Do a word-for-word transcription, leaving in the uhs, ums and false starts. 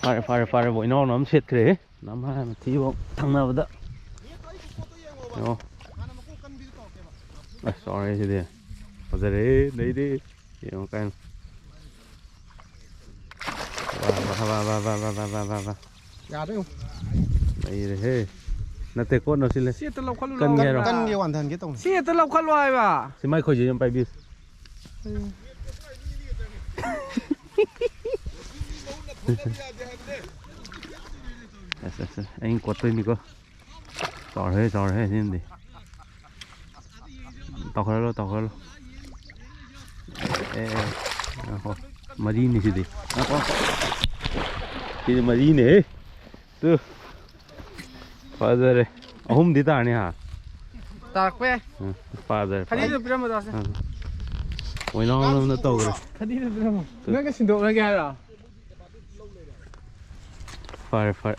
ꯐꯥꯔꯦ, ꯐꯥꯔꯦ, ꯐꯥꯔꯦ, ꯕꯣ, ꯏꯅꯥꯎꯅ ꯑꯃ ꯁꯦꯠꯈ꯭ꯔꯦ꯫ ꯅꯝꯍꯥꯏ ꯃꯊꯤꯕꯣ ꯊꯪꯅꯕꯗ꯫ ꯌꯦꯡꯉꯣ꯫ ꯑꯁ, ꯆꯥꯎꯔꯦ ꯁꯤꯗꯤ꯫ ꯐꯖꯔꯦ, ꯅꯩꯔꯦ꯫ ꯌꯦꯡꯉꯣ ꯀꯥꯏꯅ꯫ ꯋꯥ, ꯋꯥ, ꯋꯥ꯫ ꯌꯥꯔꯦ꯫ ꯅꯩꯔꯦꯍꯦ꯫ ꯅꯠꯇꯦ, ꯀꯣꯠꯅꯣ ꯁꯤ ꯂꯩ꯫ ꯁꯤ ꯍꯦꯛꯇ ꯂꯧꯈꯠꯂꯨ ꯀꯟꯒꯦ ꯂꯥꯎ꯫ ꯍꯥꯏꯔꯣ? ꯀꯟꯒꯦ ꯋꯥꯟꯊꯍꯟꯒꯦ ꯇꯧꯅꯤ꯫ ꯁꯤ ꯍꯦꯛꯇ ꯂꯧꯈꯠꯂꯣ ꯍꯥꯏꯕ꯫ ꯁꯤ ꯃꯥꯏ ꯈꯣꯏꯁꯦ ꯑꯗꯨꯝ ꯄꯥꯏꯕꯤꯌꯨ꯫ ꯑꯁ, ꯑꯁ, ꯑꯁ, ꯑꯩꯅ ꯀꯣꯠꯇꯣꯏꯅꯤꯀꯣ꯫ ꯆꯥꯎꯔꯦ, ꯆꯥꯎꯔꯦ, ꯁꯤꯃꯗꯤ꯫ ꯇꯧꯈꯠꯍꯜꯂꯣ, ꯇꯧꯈꯠꯍꯜꯂꯣ꯫ ꯑꯦ, ꯑꯦ, ꯉꯥꯏꯈꯣ꯫ ꯃꯔꯤꯅꯤ ꯁꯤꯗꯤ꯫ ꯉꯥꯏꯈꯣ꯫ ꯁꯤꯗꯤ ꯃꯔꯤꯅꯦꯍꯦ꯫ ꯇꯨ꯫ ꯐꯖꯔꯦ꯫ ꯑꯍꯨꯝꯗꯤ ꯇꯥꯔꯅꯤ ꯍꯥ꯫ ꯇꯥꯔꯛꯄ ꯌꯥꯏ꯫ ꯎꯝ, ꯐꯖꯔꯦ, ꯐꯖꯔꯦ꯫ ꯈꯗꯤꯗꯨ ꯄꯤꯔꯝꯃꯣ ꯇꯥꯁꯦ꯫ ꯎꯝ꯫ ꯑꯣꯏꯅꯥꯎꯅ ꯇꯧꯈ꯭ꯔꯦ꯫ ꯈꯗꯤꯗꯨ ꯄꯤꯔꯝꯃꯣ꯫ ꯅꯪꯒ ꯁꯤꯟꯗꯣꯛꯅꯒꯦ ꯍꯥꯏꯔꯣ? ꯐꯔꯦ, ꯐꯔꯦ꯫